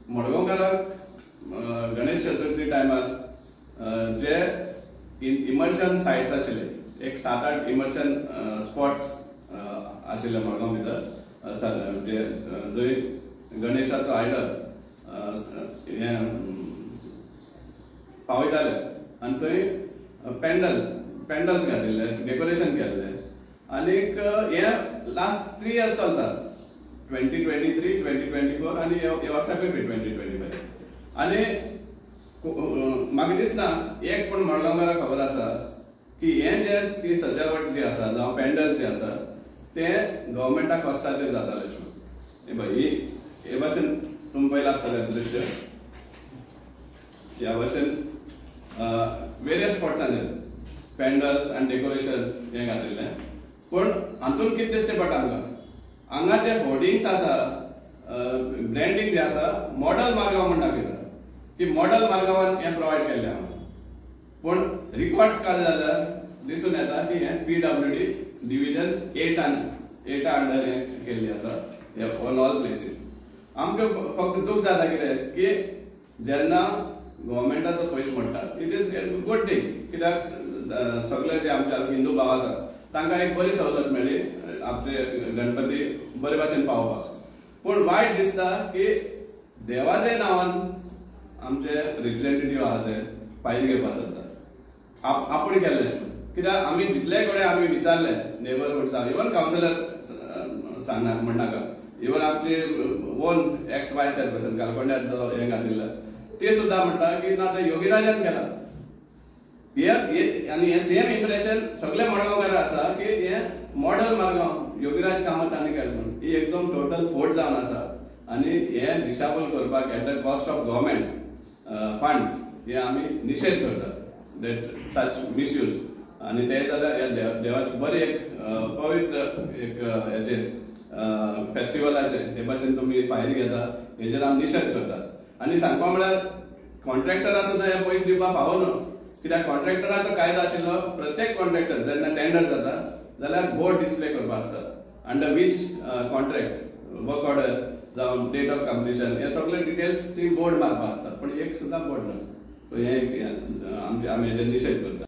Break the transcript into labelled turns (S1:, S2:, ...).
S1: मडगांवकारांक गणेश चतुर्थी टायमार जे immersion sites आशिल्ले, एक 7-8 इमर्शन स्पॉट्स आशिल्ले मडगांव भितर, जे जंय गणेशाचो आयडल हें पावयताले आनी थंय पेंडल्स घातिल्ले, डेकोरेशन केल्लें. आनीक हें लास्ट 3 इयर्स चलता, 2023, 2024 आनी ह्या वर्साकूय बी 2025. आनी म्हाका दिसना एक पूण मडगांवकाराक खबर आसा की हें जे ती सजावट जी आसा जावं पेंडल जे आसा ते गव्हर्मेंटा कॉस्टाचेर जातालें. अशें हे पळय, हे भाशेन तुमी पळयलां आसतलें दृश्य, ह्या भाशेन वेरियस स्पॉट्सांचेर पेंडल्स आनी डेकोरेशन हें घातिल्लें. पूण हातूंत कितें दिसता पडटा आमकां, हांगा जे होर्डिंग्स आसा, ब्रँडींग जें आसा, मॉडल मारगांव म्हण दाखयता की मॉडल मारगांवान हें प्रोवायड केल्लें आहा. पूण रिकॉर्ड्स काडले जाल्यार दिसून येता की हें PWD division 8 under हें केल्लें आसा, हे ऑन ऑल प्लेसीस. आमकां फक्त दूख जाता कितें की जेन्ना गव्हर्मेंटाचो पयशे मोडटा, it is good thing, कित्याक सगळे जे आमचे हिंदू भाव आसा तांकां एक बरी सवलत मेळ्ळी आमचे गणपती बरे भाशेन पावोवपाक. पूण वायट दिसता की देवाच्या नांवान आमचे रिप्रेझेंटेटिव्ह आहा ते फायल घेवपाक सोदता आपूण केल्लें अशें. कित्याक आमी जितले कडेन आमी विचारले नेबरहूड जावं इवन कावन्सिलर्स सांगना म्हणनाका, इवन आमचे ओन एक्स वायस चेअरपर्सन कालकोंड्यार जो हें घातिल्लो ते सुद्दां म्हणटा की ना ते योगीराजान केला. हे आनी हें सेम इम्प्रेशन सगळे मडगांवकार आसा की हें मॉडल मारगांव योगीराज कामत हांणी केलें म्हणून. ही एकदम टोटल फोट जावन आसा आनी हें दिशाभूल करपाक at the cost of government funds हे आमी निशेध करतात, that such misuse. आनी ते जाल्यार ह्या देवाचें बरें एक पवित्र एक हेजें फेस्टिवलाचें हे भाशेन तुमी फायल घेता हेजेर आमी निशेध करतात. आनी सांगपा म्हळ्यार कॉन्ट्रॅक्टरा सुद्दां हे पयशे दिवपाक पावना, कित्याक कॉन्ट्रॅक्टराचो कायदो आशिल्लो प्रत्येक कॉन्ट्रॅक्टर जेन्ना टेंडर जाता जाल्यार बोर्ड डिस्प्ले करपा आसता under which contract work order जावं डेट ऑफ कंप्लिशन हे सगळे डिटेल्स ती बोर्ड मारपा आसता, पूण एक सुद्दां बोर्ड ना. सो हें आमी हेजेर निशेध करता.